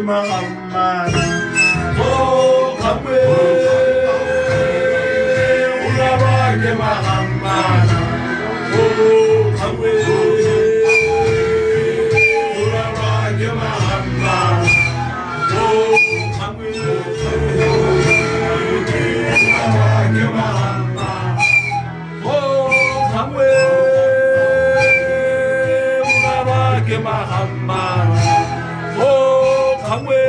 Magamana. Oh, Khamwe, o rerwa ke Magamana. Oh, Khamwe, o rerwa ke Magamana. Oh, Khamwe, o rerwa ke Magamana. Oh, Khamwe, o rerwa ke Magamana. Oh, Khamwe,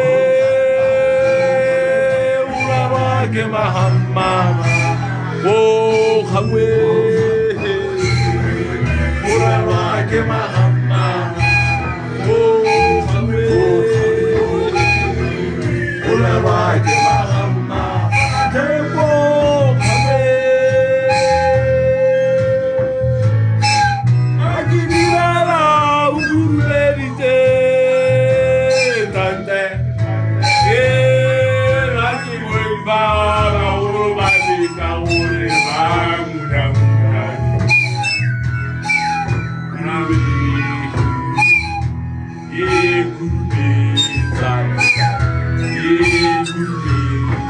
o rerwa ke Magamana. Oh, Khamwe, o rerwa ke Magamana. Oh, Khamwe, o rerwa ke Magamana. Theko Khamwe, a ke direla o duruleditse tante. Ee, ra ke boifa bagolo ba betsa gore ba muna-muna. E khurumetsa, e khurumetsa, e khurumetsa.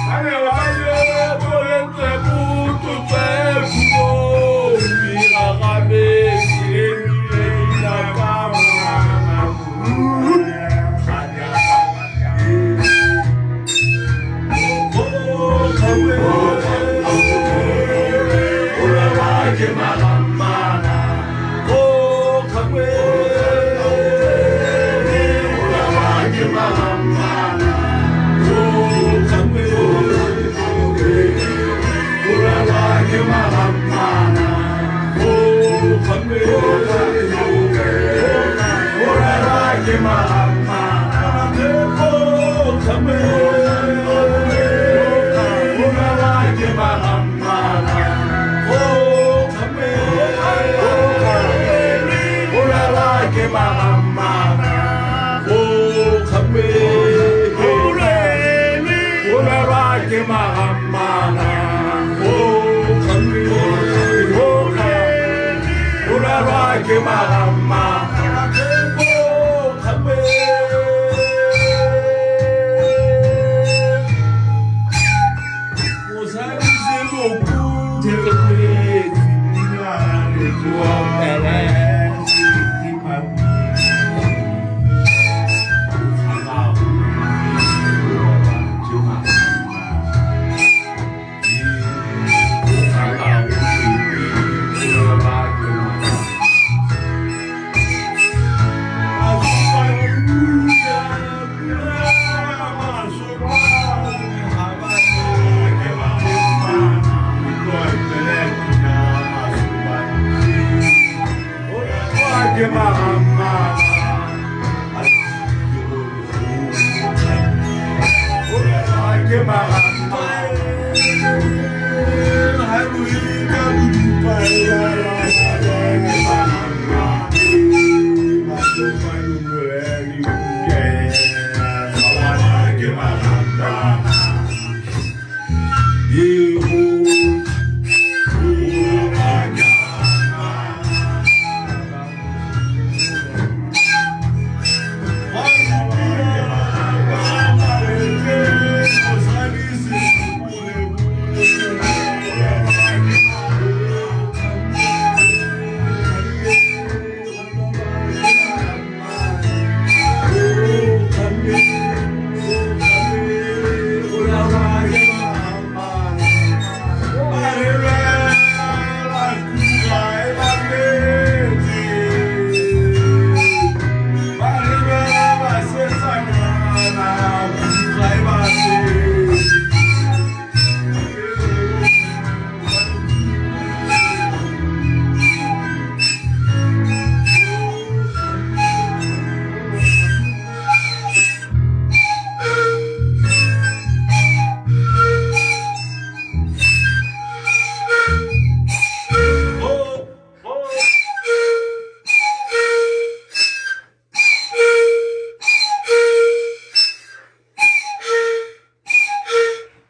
Ba ne ba yo boletse botsotswe puo, mme ga metsi e bile dinaka monana. Oh, Khamwe, o rerwa ke Magamana. Oh, Khamwe, o rerwa ke Magamana. Oh, Khamwe, o rerwa ke Magamana. Oh, Khamwe, o rerwa ke Magamana. Oh, Khamwe, o rerwa ke Magamana. Oh, Khamwe, o rerwa ke Magamana. Oh, Khamwe, o rerwa ke Magamana. Oh, Khamwe, o rerwa ke Magamana. Oh, Khamwe. Mosadi Seloku,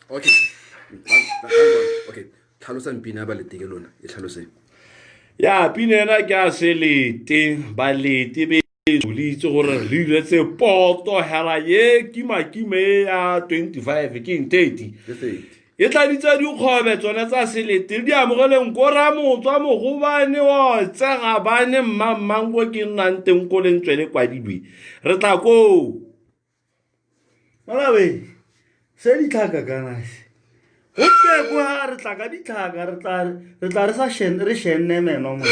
Okay, okay, tlhalosang pina ya Baleteke lona, e tlhaloseng. Ya pina ena ke a selete balete betso le itse gore re ile tse poto hela ye kima-kima e ya 25 ke eng 30 Ke 30. E tladitse dikgobe tsone tsa selete di amogeleng ko ramotswa mogobane wa tsega bane mmammang ko ke nnang teng ko lentswe le kwadilwe re tla koo. Malawe se ditlhaka kana se go peko ha re tla ka ditlhaka re tla re tla re sa shen re shenne meno mo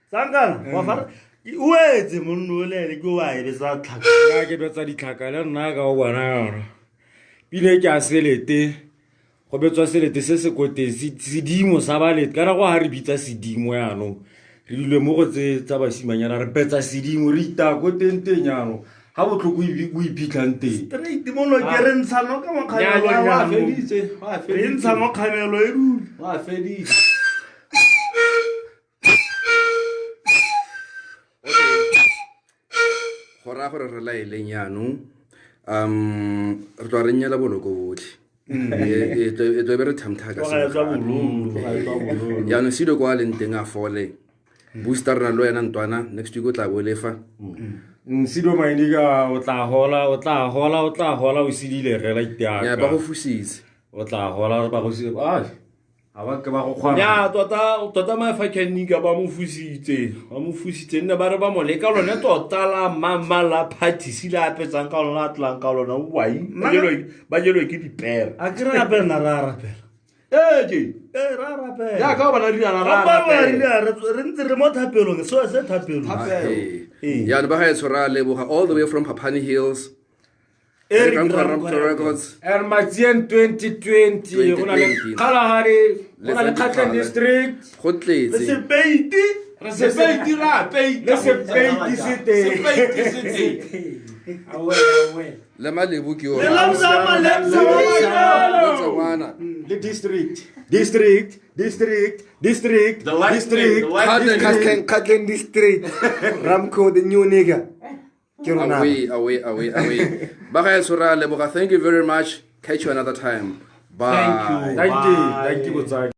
sankana wa fa o etse monno o le ene ke wa e betsa tlhaka. Ya ke betsa ditlhaka le nna ka o bona yona pile ke a selete go betswa selete se se ko teng sedimo sa balete kana go ga re bitsa sedimo yaanong re dule mo go tse tsa basimanyana re betsa sedimo re itaya ko teng teng yaanong ga botlhoko o iphitlhang teng. Straight mono ke re ntsha no ka mokgamelo wa jaanong. Feditse wa re ntsha feditse mo kgamelo e dule. Wa feditse. Go raya gore re laeleng yaanong re tloa re nnyela boloko botlhe. E tlo be re thamthaka. Tloga e tswa bololo, tloga e tswa bololo. Yaanong sedo kwa a leng teng a fole booster re na le wena ntwana next week o tla bo lefa. Sido mainika o tla gola o tla gola o tla gola o sedile gela Ya ba go iteaka fusitse. O tla gola ba go a ga ba ke ba go kgona. Ya tota tota mafatlhanika ba mo fusitse ba mo fusitse nne ba re ba mo leka lone tota la mama la phathisi le apetsang ka lona a tlolang ka lona wai ba jelwe ke dipere. A ke re gape nna re a rapela. Ee ke ee re a rapela. Jaaka o bona dilana ra Gape ba rapela. rile re ntse re mo thapelong seo se thapelong. Thapelo. Ee. Yaanong ba gaetsho ra leboga all the way from Papani Hills. Eric Ramco Ramco Ramco Records. And Matsieng 2020 go na le 2020. Kgalagadi go na le Kgatleng Kgalagadi. District. Go Le tletse. sepeiti. Re sepeiti ra peita. Le sepeiti se teng. Sepeiti se teng. Le Malebo ke Le yona. Lamsama, Lamsama. Botswana. Le district district district district The lightning, district. the lightning. Kgatleng. Kgatleng, Kgatleng District. Ramco, the new nigga. Ke rona. Away, away, away, away. Ba gaetsho ra leboga. Thank you very much. Catch you another time. Bye. Thank you. Thank you. Bye. Thank you, botsadi.